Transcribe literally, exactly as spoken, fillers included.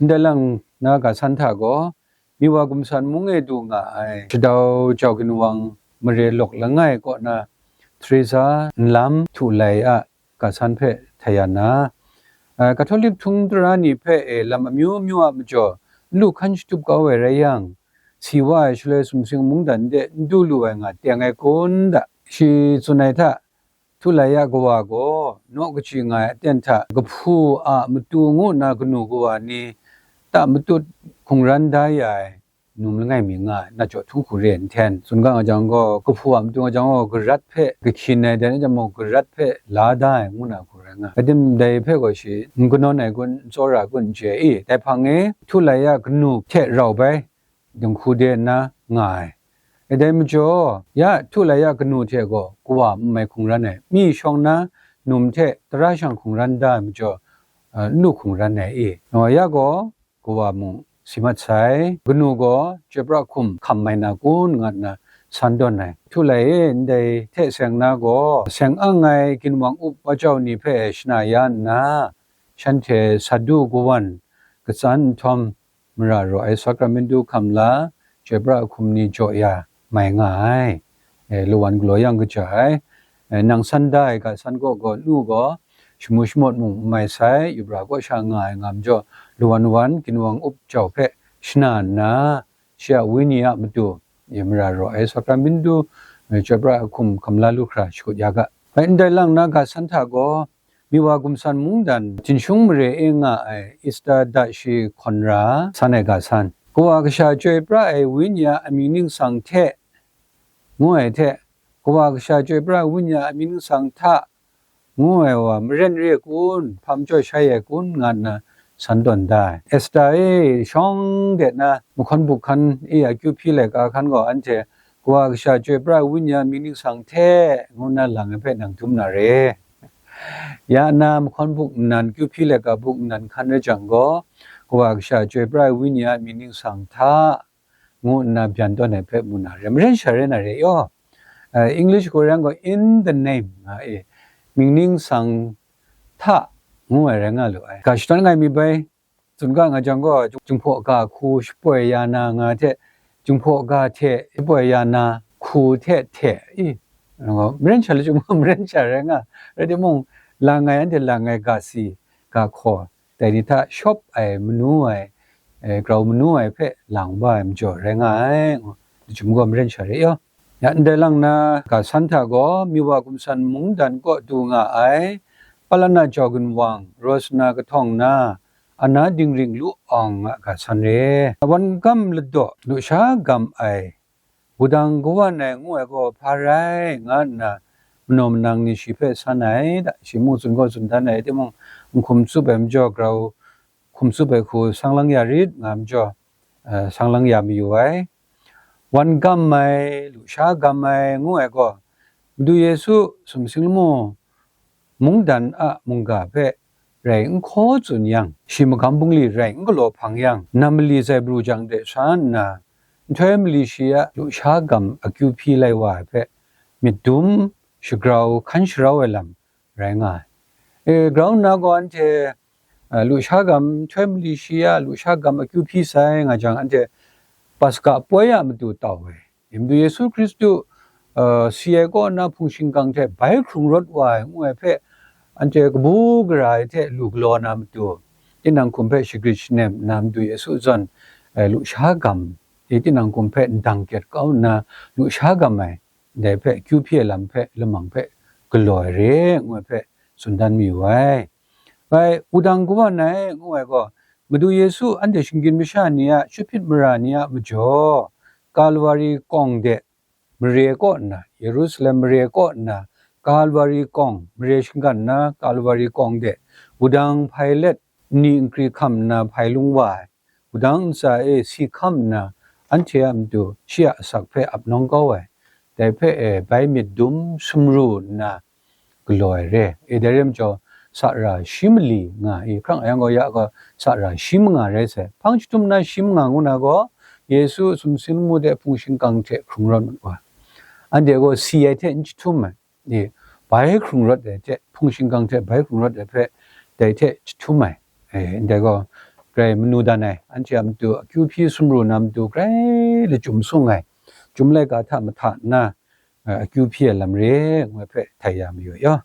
Ndai lang na ga san hta gaw, Miwa gumsan mung e du nga ai, shadau jau ginwang mare lawk langai kaw na Teresa nlam htu lai a ga san hpe htai ya na, Catholic htung tara ni hpe e lam amyu myu a majaw n lu hkan shatup kau ai rai yang, si wa ai shaloi sumsing mungdan de n du lu ai nga teng ai kun da, shi tsun ai hta, Htu lai ya kawa gaw, naw kaji nga ai aten hta kahpu a matu ngu nna kanu kawa ni ta matut hkungran da ya ai num langai mi nga ai, na jaw htung hku re ai nten tsun ga nga jang gaw, kahpu a matu nga jang gaw, garat hpe kahkyin ai, dai na jang mung, garat hpe la da ai ngu na hku rai nga ai. Adim dai hpe gaw shi n kanawn ai kun, n tsawra ai kun, n chye i, dai hpang e htu lai ya kanu hte rau bai, dinghku de nna nga ai. E dai majaw, ya htu lai ya kanu hte gaw kawa n mai hkungran ai, myi shawng na num hte tara shang hkungran da ai majaw, n lu hkungran ai i. Ya gaw, kawa mung si mat sai, kanu gaw chyoi pra hkum hkam mai na kun, nga nna san tawn ai. Htu lai e, ndai hte seng na gaw, seng ang ai ginwang up wa jau ni hpe shana ya nna, shanhte Sadu kawan katsan nhtawm, mara raw ai sakramentu hkam la, chyoi pra hkum ni jaw ya mai nga ai. E, lawan galaw yang kaja ai. E, nang san da ai ga san kaw gaw nu gaw, shamu shamawt mung n mai sai, yubra kaw sha nga ai nga majaw, lawan lawan ginwang up jau hpe shana nna, shi a wenyi a matu, e, mara raw ai sakramentu, e, chyoi pra hkum hkam la lu hkra shakut ya ga. Bai ndai lang na ga san hta gaw, Miwa gumsan mungdan jinshung mare e nga ai Esta da shi hkawn ra san ai ga san. Kawa kasha chyoi pra ai wenyi a amying ningsang hte, ngu ai hte, kawa kasha chyoi pra ai wenyi a amying ningsang hta, ngu ai wa maren re kun, hpa majaw shai ai kun, nga nna san tawn da ai. Esta e, shawng de na mahkawn buk hkan e akyu hpyi laika hkan gaw anhte, kawa kasha chyoi pra ai wenyi a amying ningsang hte, ngu nna lang ai hpe nang dum na re. Ya na mahkawn buk nnan, kyu hpyi laika buk nnan hkan rai jang gaw, kawa kasha chyoi pra ai wenyi a amying ningsang hta, ngu nna byan tawn ai hpe mu na re, maren sha rai na re yaw. English gaw yang gaw, in the name nga e, mying ningsang hta, ngu ai rai nga lu ai. Ga shadawn nga ai mi bai, tsun ga nga jang gaw, Jinghpaw ga hku shapoi ya na nga hte, Jinghpaw ga hte shapoi ya na hku hte hte, i, maren sha lachyum gaw maren sha rai nga, rai timung, lang ai, anhte lang ai ga si, ga hkaw, dai ni hta shawp ai, manu ai, e, grau manu ai hpe lang ba ai majaw rai nga ai, lachyum gaw maren sha re yaw. Ya ndai lang na ga san hta gaw, Miwa gumsan mungdan kaw du nga ai, Palana jau ginwang, Rosna kahtawng na, Ana dingring lu awng a ga san re. Wan gam ladaw, lusha gam ai, wudang kawan ai ngu ai gaw hpa rai, nga nna manaw manang ni shi hpe san ai, da, shi mung tsun gaw tsun dan ai, timung, n hkum tsup ai majaw, grau hkum tsup ai hku sang lang ya rit, nga majaw, e, sang lang ya mayu ai. Wan gam ai, lusha gam ai, ngu ai gaw, Madu Yesu sumsing lamu mungdan a mungga hpe rai n hkaw tsun yang, shi magam bungli rai n galaw hpang yang, nam mali zaibru jang de sha nna, nhtoi mali shi a lusha gam akyu hpyi lai wa ai hpe, myit dum, shagrau, hkan sharau ai lam rai nga ai. E, grau nna gaw anhte, a, lusha gam, nhtoi mali shi a lusha gam akyu hpyi sai nga jang, anhte Paska poi a matu tau ai. Madu Yesu Hkristu, a, si ai kaw na hpung shingkang hte bai hkrung rawt wa ai, ngu ai hpe, anhte kabu gara ai hte lu galaw na matu, tinang hkum hpe shagrit shanem nna Madu Yesu zawn, e, lusha gam, e, tinang hkum hpe ndang kyet kau nna lusha gam ai, dai hpe kyu hpyi ai lam hpe, lamang hpe galaw ai re, ngu ai hpe tsun dan mayu ai. Bai, wudang kawan ai, ngu ai gaw, Madu Yesu anhte shinggyim masha ni a, shut hpyit mara ni a majaw, Kalwari kawng de mare kaw nna, Yerusalem mare kaw nna, Kalwari kawng, mare shinggan nna, Kalwari kawng de, wudang hpai let, nni nkri hkam nna hpai lung wa ai, wudang ntsa e si hkam nna, anhte a matu shi a asak hpe ap nawng kau ai, dai hpe e bai myit dum sumru nna galaw ai re. E, dai re majaw, sara shi mali nga i, hkrang yang gaw ya gaw, sara shi manga rai sai. Hpang jahtum na shi manga ngu na gaw, Yesu sumsing lamu de hpung shingkang hte hkrung rawt mat wa, anhte gaw si ai hte n jahtum ai, e, bai hkrung rawt ai hte, hpung shingkang hte bai hkrung rawt ai hpe, dai hte jahtum ai, e, ndai gaw, grai manu dan ai, anhte a matu akyu hpyi sumru na matu grai lachyum sung ai, Chyum laika hta mahta nna, a, akyu hpyi ai lam re, ngu ai hpe htai ya mayu yaw.